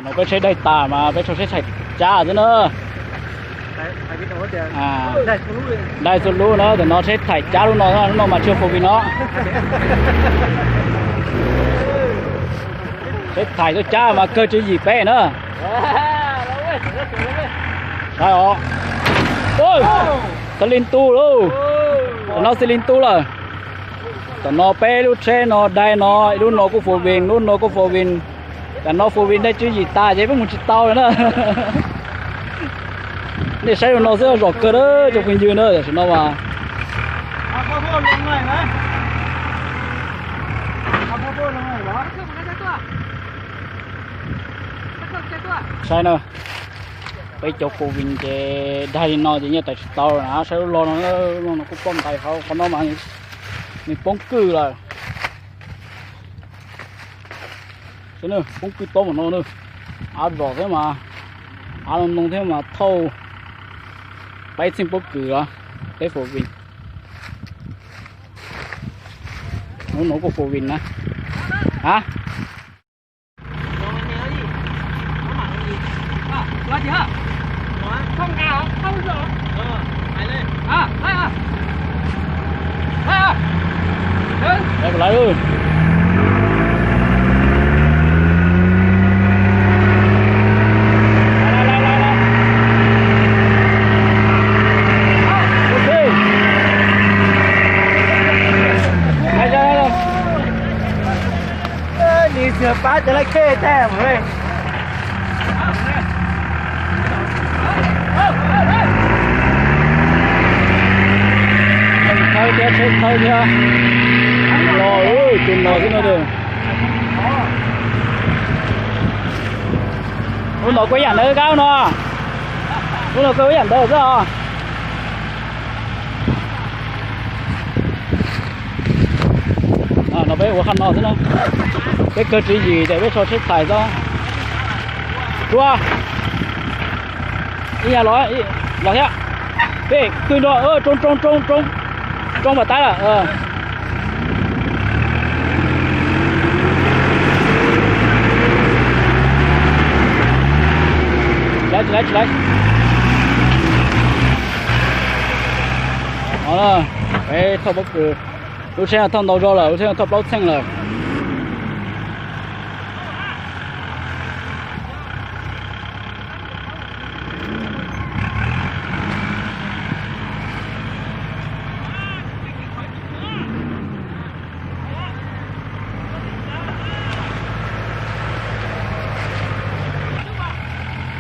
No peb tsheb daig tas mas peb tso tsheb thaim cab xwb na. Daig txhua lub na, tam no tsheb thaim cab lub no, lub no mas tsis four wheel no. Tsheb thaim tuaj cab mas kawg tswv yim peb na. Saib os. Xas lis tu lauj. Tam no xas lis tu lawm. Tam no peb lub tsheb no daig no, ib lub no kuj four wheel, lub no kuj four wheel. Tam no four wheel daig tswv yim tas ces peb mus tsis tau lawm na. Nej saib rau no xwb zom kawg na cov phooj ywg na, tam sim no mas saib na, peb cov four wheel ces daig li no ces nyiaj tais tsis tau na, saib lub log no, lub log no kuj ploj ntais hauv qhov no mas nws poob kwj lawm. Poob kwj tob mas no na, av zom thiab mas, av no no thiab mas thauj peb txheej pob kws los, peb four wheel. Lub no kuj four wheel na. A, lawv Nim xwm pab cov laj khej tag mus. Thawb thiab, tsheb thawb thiab. Los tus no xwb no. Lub no kuj ib yam ntawd kab no. Lub no kuj ib yam ntawd xwb os. No peb ua qhov no xwb na. Peb kawg tswv yim ces peb tso tsheb thaim xwb. Rua. Ib yam los, los thiab. Peb kwj nrog, roo roo roo roo, roo pas tab lawm. Tsis laiv, tsis laiv, tsis laiv. Peb thauj pob kws, lub tsheb thauj ntau zaus lawm, lub tsheb thauj plaub txheej lawm.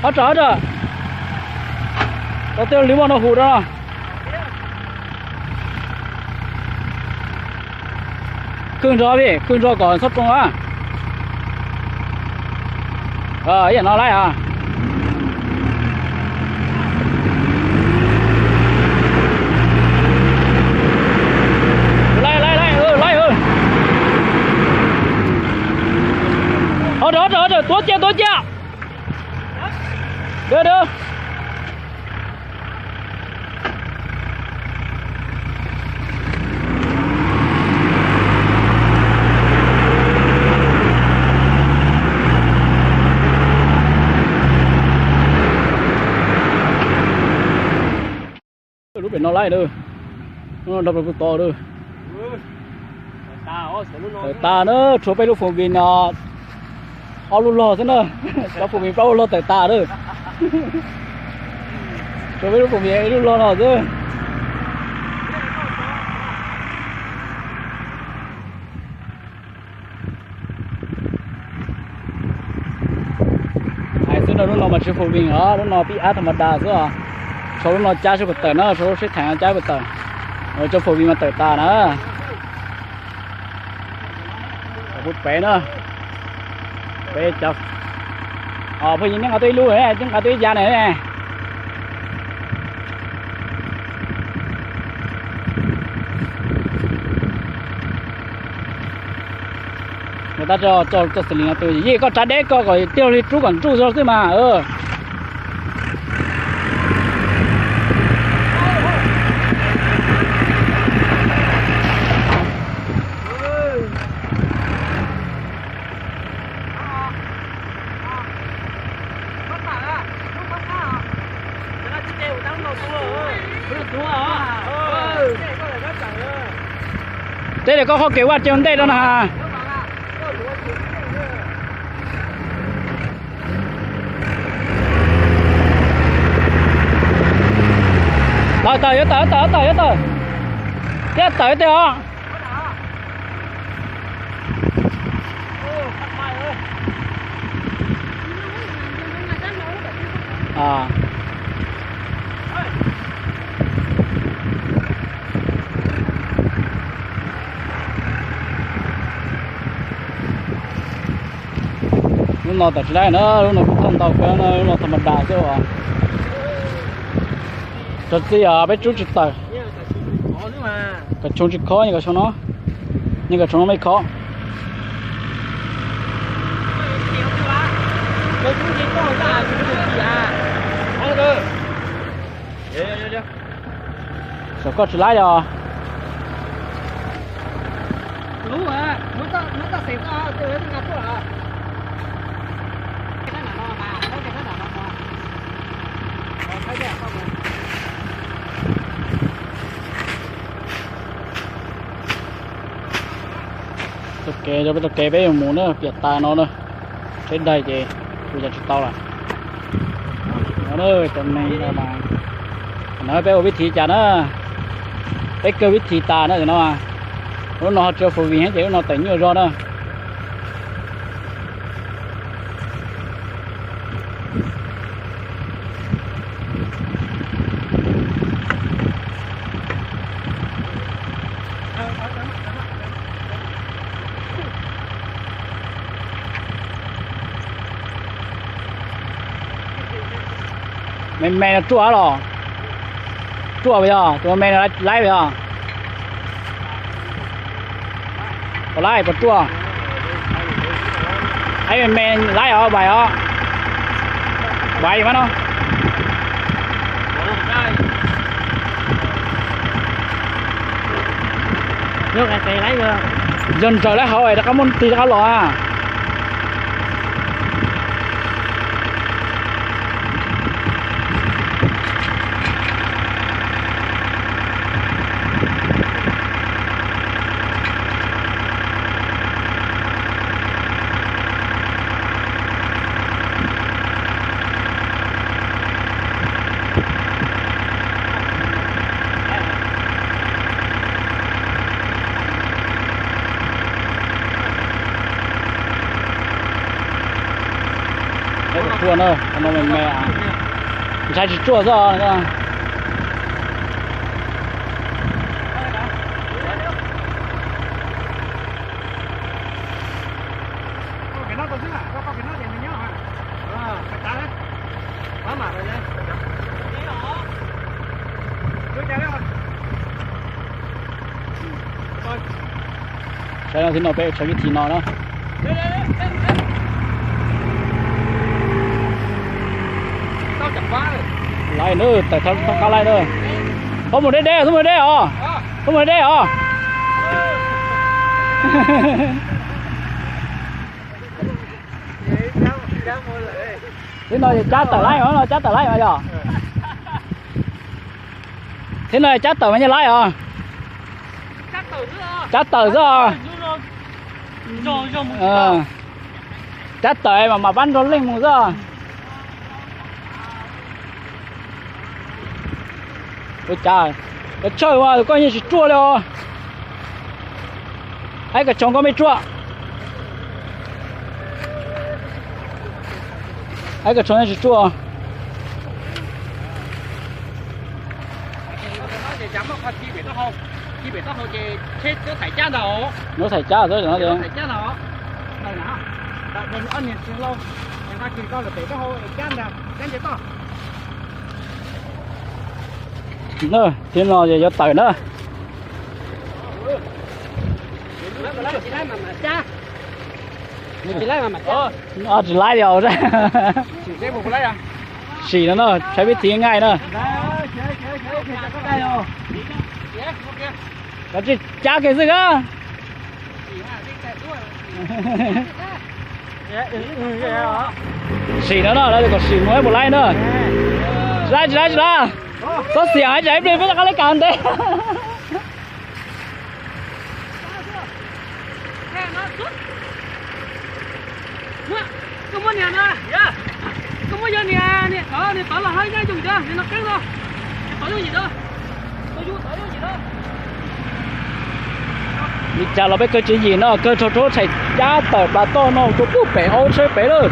Ob rau, ob rau. Tau tej lwm moj no hu rau no. Kwj nrog, kwj nrog kom txhob tsoo a. Ib yam no laib a. Laib, laib, laib, laib. Ob rau, ob rau, ob rau, tuav cia, tuav cia. Dawb, dawb. Lub pem no laib lawm. Lub no nrog peb pw tod lawm. Tawm tas na, tshuav peb lub four wheel no ob lub log xwb na. Cov four wheel plaub lub log tawm tas lawm. Tshuav peb lub four wheel ib lub log no xwb. Hais xwb no lub no mas tsis four wheel os, lub no pib ab tha ma da xwb os. Tshuav lub no cab sib puas tawm na, tshuav lub sib theem no cab puas tawm. Cov four wheel mas tawm tas na. Pub pem na. Peb cov, phooj ywg, neb nqa tuaj ib lub, neb nqa tuaj ib yav ne. Mus tab tso, tso xws li no tus yij koj tsav deb koj kom tiag li rub kom ntsuj xwb mas. Teb tias koj qhov kev vaj tsev ua ntej rau na. Tawm tawm, yuav tawm, tawm tawm, yuav tawm. Thiab tawm tiag os. Lub no tawm tsis laib na, lub no kuj thauj ntau kawg na, lub no tha ma das xwb os. Cov txiv os, peb tsub tsis tawm. Kom tshoo tsis khob, kom tshoo no, kom tshoo no me khob. Saum koj tsis laib os. Taug kev, peb taug kev peb yuav mus na, piam tas no na, tsheb daig ces mus cas tsis tau lawm. Cov neeg, no peb ua vib thi cas na, peb kawg vib thi tas na no. Lub no ho tsis ua four wheel ces lub no tawm nyuaj zog na. Me me no ruaj los? Ruaj yog tus me me no laib yog? Puas laib puas ruaj? Aib me me laib os, vais os. Vais mas no. Yog ntsawm laib hauv rov qab muab tig rov qab los a. Ruaj na, no me me, ntshai tsis ruaj xwb. Saib no, tib no peb ua vib thi no na. Laib na, tawm thab qab laij na. Txhob mus deb deb, txhob mus deb os. Txhob mus deb os. Tib no cab tawm laij os, no cab tawm laij os yog. Tib no cab tawm mas nyias laij os. Cab tawm xwb os. Cab tawm mas mam pab nrog leej mus xwb. Ua cas, koj tsawg mas koj yeej tsis ruaj li os. Aib, koj tsoom koj me ruaj. Aib, koj tsoom yeej tsis ruaj. Muab thaij cab xwb no. Tib no ces yuav tawm na. Tsis laib li os. Sim no na, saib vib thi nqaij na. Koj tsis cab kiag xwb koj. Sim no na, lawv kom sim mus ib puas laib na. Tsis laib, tsis laib, tsis laib. Txhob xiam, tsam ib pliag peb rov qab leb kav ntev. Li cas los peb kawg tswv yim no, kawg rau rau tshais cab tawm plas toj no rau pub pem ob lub tsheb pem lawm.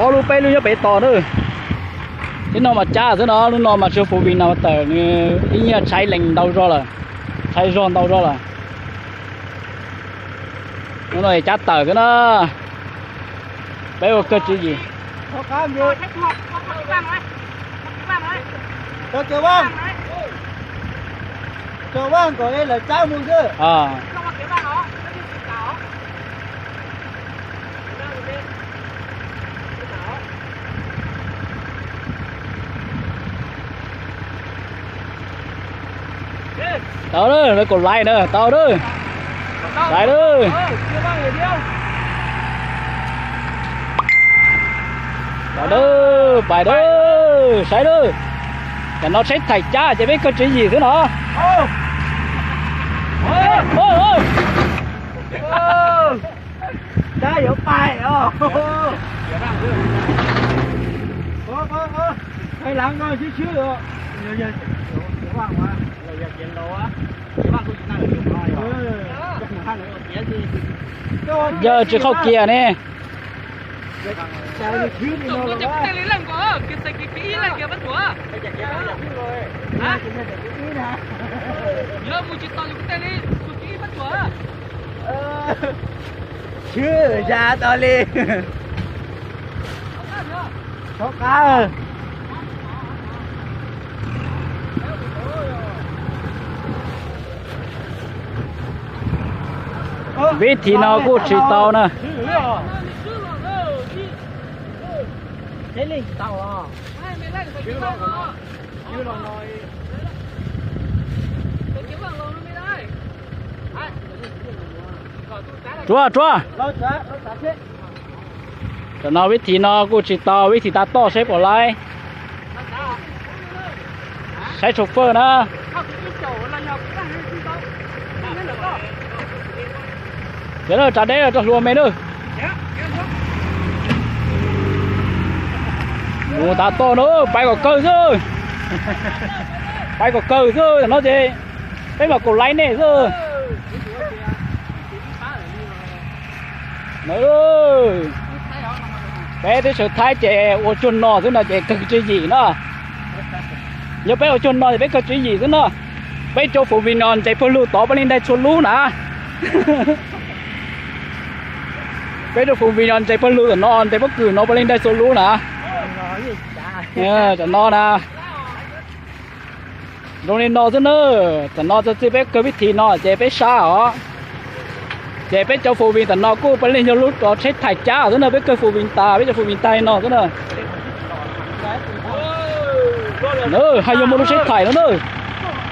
Ob lub peb lub nyob pem tos na. Tib no mas cab xwb no, lub no mas tsis four wheel no tawm, nws ib nyuag tshaib lees ntau zog lawm, tshaib zog ntau zog lawm. Lub no cab tawm xwb na. Peb ua kawg tswv yim. Tau lawm, lawv kaum lais na, tau lawm. Saib lawm. Tau lawm, pais lawm, saib lawm. Tam no tsheb thaim cab ces peb kawg tswv yim xwb no. Cab yuav pais os. Yawg tsis qhau kiag ne. Tshwb ya to li. Tov qab. Vib thim no kuj tsis tau na. Rua, rua. Tam no vib thim no kuj tsis tau, vib thim tav toj seb puas laib. Saib chauffeur na. Ces lawm, tsav deb rau hluas me na. Mus tav toj na, pais kom kawg xwb. Pais kom kawg xwb, tam no ces peb mam kaum laib nej xwb. Peb teb chaws Thaib ces ua cuag no xwb no ces kawg tswv yim na. Yog peb ua cuag no ces peb kawg tswv yim xwb na. Peb cov four wheel no nres pawg lug tod pab leej daig txhua lub na. Peb cov four wheel no nres pawg lug tam no, nres pob kws no pab leej daig txhua lub na. Tam no na. Zoo li no xwb na. Tam no txog txij peb kawg vib thim no ces peb sab os. Ces peb cov four wheel tam no kuj pab leej yog lub tsheb thaim cab xwb na, peb kawg four wheel tas, peb cov four wheel tas li no xwb na. Hais yog muaj lub tsheb thaim no na,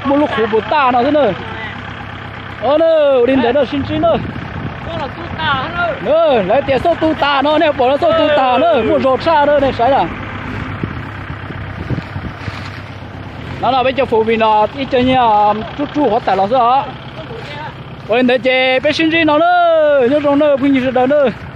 muaj lub qhuv puas taj no xwb na. Ua li ntawd na, sib ntsib na. Lawv tias xauj tu tas no, nej pom lawv xauj tu tas na, muaj zog tshaj na, nej saib na. No no peb cov four wheel no ib co nyiag tsuj tsuj qhov tawm los xwb os. Ua li ntawd ces peb sib ntsib no na, nyob zoo na phooj ywg sawv daws na.